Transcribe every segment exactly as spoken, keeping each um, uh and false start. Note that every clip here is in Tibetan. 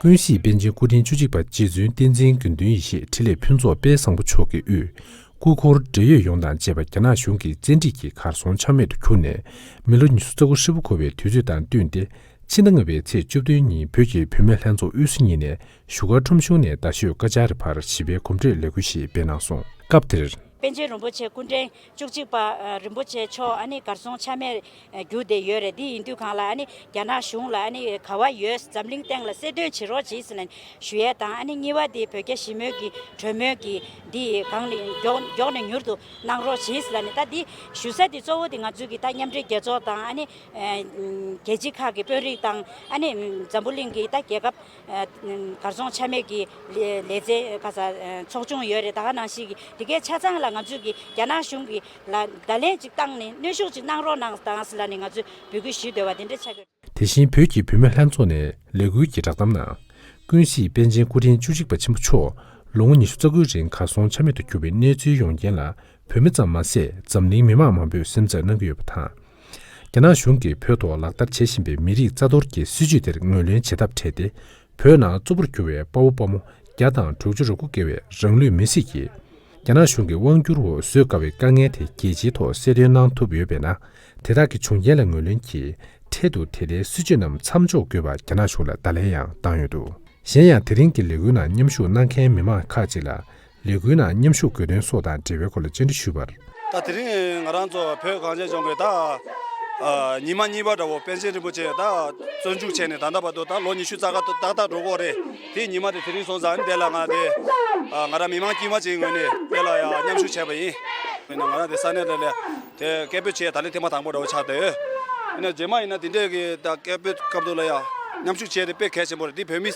ཀུན་གཟིགས་པཎ་ཆེན་སྐུ་ཕྲེང་བཅུ་གཅིག་པ་རྗེ་བཙུན་བསྟན་འཛིན་དགེ་འདུན་ཡེ་ཤེས་འཕྲིན་ལས་ཕུན་ཚོགས་དཔལ་བཟང་པོ་མཆོག་གི་དབུས། སྐུ་འཁོར་བགྲེས་ཡོལ་ཡོངས་དང་བཅས་པ་རྒྱ་ནག་གཞུང་གི་བཙན་ཁྲིད་ཀྱིས་གར་སོང་ཆ་མེད་དུ་གྱུར་ནས། མི་ལོ་ཉི་ཤུ་རྩ་དགུ་ཧྲིལ་པོ་འཁོར་བའི་དུས་ཚོད་དང་བསྟུན་ཏེ། ཕྱི་ཟླ་ལྔ་པའི་ཚེས་བཅུ་བདུན་ཉིན་བོད་ཀྱི་བུད་མེད་ལྷན་ཚོགས་དབུས་སུ་ཉིད་ནས་བཞུགས་སྒར་ཁྲོམ་གཞུང་ནས་རྡ་ཤོད་ཀ་ཅཱ་རི་བར་ཞི་བའི་གོམ་བགྲོད་ལས་འགུལ་ཞིག་སྤེལ་གནང་སོང་། སྐབས་དེར། པཎ་ཆེན་རིན་པོ་ཆེ་སྐུ་ཕྲེང་བཅུ་གཅིག་པ་རིན་པོ་ཆེ་མཆོག་ཨ་ནི་གར་སོང་ཆ་མེད་རྒྱུགས་བསྡད་ཡོད་རེད། འདི་ཡིན་དུས་གང་ལ་ཨ་ནི་རྒྱ་ནག་གཞུང་ལ་ཨ་ནི་ག་བ་ཡོད། འཛམ་གླིང་སྟེང་ལ་གསལ་སྟོན་བྱེད་རོགས་གྱིས་ཟེར་ནས་ཞུ་ཡས་དང་། ཨ་ནི་གཉིས་པ་འདི་བོད་རྒྱ་ཞི་མོལ་གྱི་གྲོས་མོལ་གྱི་འདི་གང་ནས་མགྱོགས་མགྱོགས་ནས་མྱུར་དུ་གནང་རོགས་གྱིས་ཟེར་ནས། ད་འདི་ཞུ་ས་འདི་གཙོ་བོ་འདི་ང་ཚོའི་གི་ད་མཉམ་འབྲེལ་རྒྱལ་ཚོགས་དང་། ཨ་ནི་རྒྱལ་སྤྱི་ཁག་གི་དཔོན་རིགས་དང་། ཨ་ནི་འཛམ་བུ་གླིང་གི་ད་རྒྱལ་ཁབ་གར་སོང་ཆ་མེད་ཀྱི་ལས་ལས་བྱེད་ག་ས་ཚོགས་ཆུང་ཡོད་རེད། ད་ག་ནང་བཞིན་གྱི་དེ་གའི་ཆ་ཚང་ལ་ང་ཚོས་ཀྱི་རྒྱ་ནག་གཞུང་གི་ལ་བརྡ་ལན་ཅིག་བཏང་ནས་གནོན་ཤུགས་ཅིག་གནང་རོགས་གནང་དང་ཟེར་ལ་ནས་ང་ཚོས་འབོད་སྐུལ་ཞུས་འདོད་པ་དེ་འདྲ་ཆགས་ཀྱི་རེད། དེ་བཞིན་བོད་ཀྱི་བུད་མེད་ལྷན་ཚོགས་ནས་ལས་འགུལ་གྱི་བསྒྲགས་གཏམ་ནང་། ཀུན་གཟིགས་པཎ་ཆེན་སྐུ་ཕྲེང་བཅུ་གཅིག་པ་ཆེན་པོ་མཆོག་ལོ་ངོ་ཉི་ཤུ་རྩ་དགུའི་རིང་གར་སོང་ཆ་མེད་དུ་གྱུར་བའི་གནས་ཚུལ་ཡོང་རྐྱེན་ལ། བོད་མི་ཙམ་མ་ཟད་འཛམ་གླིང་མི་མང་མང་པོས་སེམས་འཚབ་གནང་གི་ཡོད་པ་དང་། རྒྱ་ནག་གཞུང་གིས་བོད་ཐོག་ལག་བསྟར་བྱེད་བཞིན་པའི་མི་རིགས་རྩ་གཏོར་གྱི་སྲིད་བྱུས་དེར་ངོས་ལེན་བྱེད་ཐབས་བྲལ་ཏེ། བོད་ནང་རྩུབ་པོར་གྱུར་བའི་དཔའ་བོ་དཔའ་མོ་བརྒྱ་དང་དྲུག་ཅུ་རེ་དགུ་བརྒལ་བའི་རང་ལུས་མེར་སྲེག་གིས། རྒྱ་ནག་གཞུང་གི་དབང་སྒྱུར་འོག་བཟོད་དཀའ་བའི་དཀའ་ངལ་དེ་རྒྱལ་སྤྱིའི་ཐོག་གསལ་སྟོན་གནང་ཐུབ་ཡོད་པས་ན། དེ་དག་གི་བྱུང་རྐྱེན་ལ་ངོས་ལེན་གྱིས། འཕྲལ་དུ་དེ་ལྟའི་སྲིད་བྱུས་རྣམས་མཚམས་འཇོག་དགོས་པར་རྒྱ་ནག་གཞུང་ལ་བརྡ་ལན་ཡང་བཏང་ཡོད་འདུག་གཞན་ཡང་། དེ་རིང་གི་ལས་འགུལ་ནང་མཉམ་ཞུགས་གནང་མཁན་མི་མང་ཁག་ཅིག་ལ། ལས་འགུལ་ནང་མཉམ་ཞུགས་དགོས་དོན་སོགས་དང་འབྲེལ་བའི་སྐོར་ལ་བཅར་འདྲི་ཞུས་པར། ད་དེ་རིང་ང་རང་ཚོ་བོད་གངས་ཅན་ལྗོངས་ཀྱི་ད་ཨ་ཉི་མ་གཉིས་པ་འདྲ་བོ། པཎ་ཆེན་རིན་པོ་ཆེ་ད་བཙོན་འཇུག་བྱས་ནས་ད་ལྟ་བར་དུ་ད་ལོ་ཉི་ཤུ་རྩ་ལྔ་ཏག་ཏག་འགྲོ་གི་རེད། དེ་ཉི་མ་དེ་དེ་རིང་སོང་ཙང་། དེ་ལ་ང་དེ་ཨ་ང་རང་མི་མང་དཀྱུས་མ་ཅིག་ངོས་ནས་དེ་ལ་ཡང་མཉམ་ཞུགས་བྱས་པ་ཡིན། ཡིན་ན་ང་རང་དེ་ས་གནས་དེ་ལ་དེ་སྐད་འབོད་བྱས་ད་ལན་ཐེངས་མ་དང་པོ་འདྲ་བོ་ཆགས་བསྡད་ཡོད། ཡིན་ན་རྗེས་མ་ཡིན་ན་དེ་འདྲས་ཀྱི་ད་སྐད་འབོད་སྐབས་དུ་ལ་ཡང་མཉམ་ཞུགས་བྱས་དེ་དཔེ་གལ་ཆེན་པོ་རེད། དེ་བོད་མི་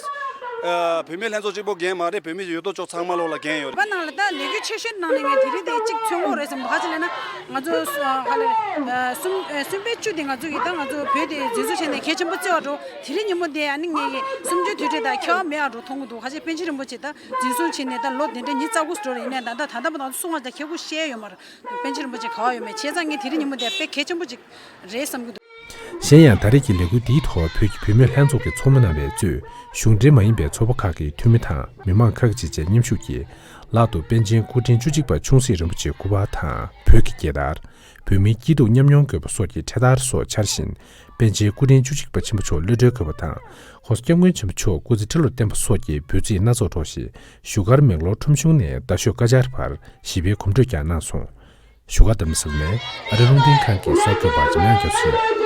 ཨ་བུད་མེད་ལྷན་ཚོགས་གཅིག་པོ་འགན་མ་རེད། བོད་མི་ཡོད་དོ་ཅོག་ཚང་མ་ལོག་ལ་འགན་ཡོད་རེད། བ་ནང་ལ་ད་ལས་འགུལ་ཆེ་ཤོས་ནང་ནས་ངས་དེ་རིང་དེ་གཅིག་མཚོན་དགོས་རེད་བསམ་འདུག་ག་ཅི་ལབ་ན། ང་ཚོ་ཨ་ཧ་ལས་ཨ་གསུམ་ཨ་གསུམ་པའི་བཅུ་དེ་ང་ཚོ་གི་ད་ང་ཚོ་བོད་དེ་འཛིན་བཟུང་བྱས་ནས་གལ་ཆེན་པོ་བརྩི་བ་འགྲོ། དེ་རིང་ཉིན་མོ་དེ་ཨ་ནི་ངས་གི་གསུམ་བཅུའི་དུས་དྲན་དང་ཁྱད་པར་མེད་པ་འགྲོ་མཐོང་གི་འདུག་ག་ཅི་པཎ་ཆེན་རིན་པོ་ཆེ་ད་འཛིན་བཟུང་བྱས་ནས་ད་ལོ་དེ་འདྲ་ཉི་ཤུ་རྩ་དགུ་འགྲོ་རེད། ཡིན་ནའི་ད་ལྟ་ད་ལྟ་བར་དུ་གསུང་བ་དང་ཁྱད་པར་བཤད་ཡོད་མ་རེད། པཎ་ཆེན་རིན་པོ་ཆེ་ག་པར་ཡོད་མེད་བྱས་ཙང་ངས་དེ་རིང་ཉིན་མོ་དེ་དཔེ་གལ་ཆེན་པོ་ཅིག་རེད་བསམ་གྱི་འདུག་གཞན་ཡང་། ད་རེས་ཀྱི་ལས་འགུལ་འདིའི་ཐོག་བོད་ཀྱི་བུད་མེད་ལྷན་ཚོགས་ཀྱི་ཚོགས་མི་རྣམ་པས་གཙོས་གཞུང་འབྲེལ་མ་ཡིན་པའི་ཚོགས་པ་ཁག་གི་འཐུས་མི་དང་མི་མང་ཁག་ཅིག་བཅས་མཉམ་ཞུགས་ཀྱིས། ལག་ཏུ་པཎ་ཆེན་སྐུ་ཕྲེང་བཅུ་གཅིག་པ་ཆུང་སྲིད་རིན་པོ་ཆེའི་སྐུ་པར་དང་། བོད་ཀྱི་རྒྱལ་དར། བོད་མིའི་སྐྱིད་སྡུག་མཉམ་མྱོང་དགོས་པ་སོགས་ཀྱི་འཕྲེད་དར་སོགས་འཕྱར་བཞིན། པཎ་ཆེན་སྐུ་ཕྲེང་བཅུ་གཅིག་པ་ཆེན་པོ་མཆོག་གློད་གྲོལ་དགོས་པ་དང་། ྋགོང་ས་ྋསྐྱབས་མགོན་ཆེན་པོ་མཆོག་སྐུ་ཚེ་ཁྲི་ལོར་བརྟན་པ་སོགས་ཀྱི་འབོད་ཚིག་སྣ་ཚོགས་སྒྲོག་བཞིན། བཞུགས་སྒར་མེག་ལོར་ཁྲོམ་གཞུང་ནས་རྡ་ཤོད་ཀ་ཅཱ་རི་བར་ཞི་བའི་གོམ་བགྲོད་ཀྱང་གནང་སོང་། བཞུགས་སྒར་རྡ་རམ་ས་ལ་ནས་ཨ་རི་རླུང་འཕྲིན་ཁང་གི་གསར་འགོད་པ་འཇམ་དབྱངས་རྒྱ་མཚོ་ཡིན།